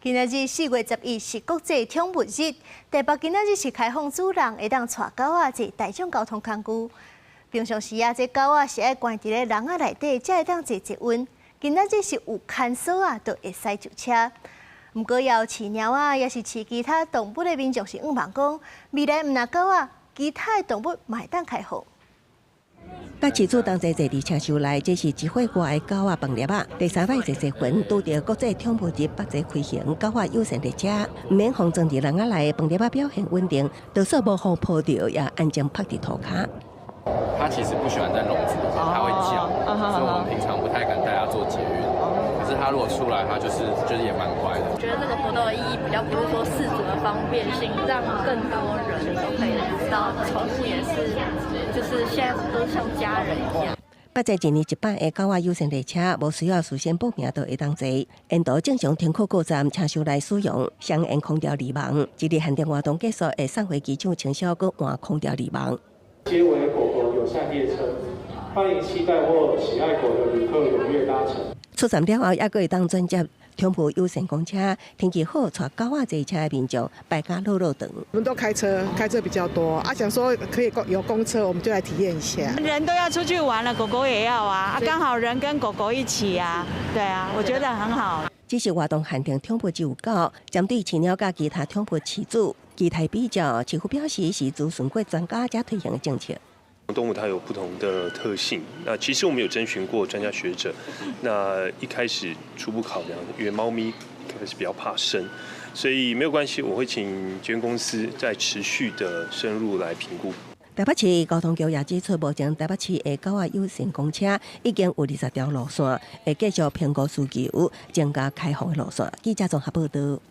今仔日4月11是國際寵物日，台北今仔日是開放主人會當帶狗仔坐大眾交通工具。平常時啊，這狗仔是愛關佇咧籠仔內底，才會當坐捷運。今仔日是有牽索仔，就會使上車。毋過，有飼貓仔，抑是飼其他動物的民眾是向望講，未來毋但狗仔，其他的動物嘛會當開放。佮飼主同齊坐佇車廂內，這是1歲外的狗仔飯粒仔。第三擺坐捷運，拄著國際寵物日北捷開行狗仔友善列車，毋免予裝佇籠仔內，飯粒仔表現穩定，就算無予抱著，也安靜趴佇塗跤。它其實不喜歡在籠子裡面，它會叫，所以我們平常不太敢帶它坐捷運。可是它如果出來，它就是也蠻乖的。我覺得這個活動的意義比較不是說飼主的方便性，讓更多人都可以知道寵物也是，就是現在都像家人一樣。北捷一年一擺的狗仔友善列車，無需要事先報名就會當坐。沿途正常停靠各站，車廂內使用雙緣空調濾網。這日限定活動結束，會送回機場清掃，閣換空調濾網。皆為狗狗友善列車，歡迎攜帶或喜愛狗的旅客踴躍搭乘。出站了後，猶閣會當轉接寵物友善公車。天氣好，帶狗仔坐車的民眾排甲落落長。我們都開車，開車比較多啊，想說可以有公車，我們就來體驗一下。人都要出去玩了，狗狗也要啊，啊，剛好人跟狗狗一起啊，對啊，我覺得很好。只是活動限定寵物只有狗，針對飼貓佮其他寵物飼主，期待比較，市府表示是諮詢過專家才推行的政策。動物它有不同的特性，那其實我們有徵詢過專家學者，那一開始初步考量，因為貓咪開始比較怕生，所以沒有關係，我會請捷運公司再持續的深入來評估。台北市交通局也指出，目前台北市的狗仔友善公車已經有20條路線，會繼續評估需求，增加開放的路線。記者綜合報道。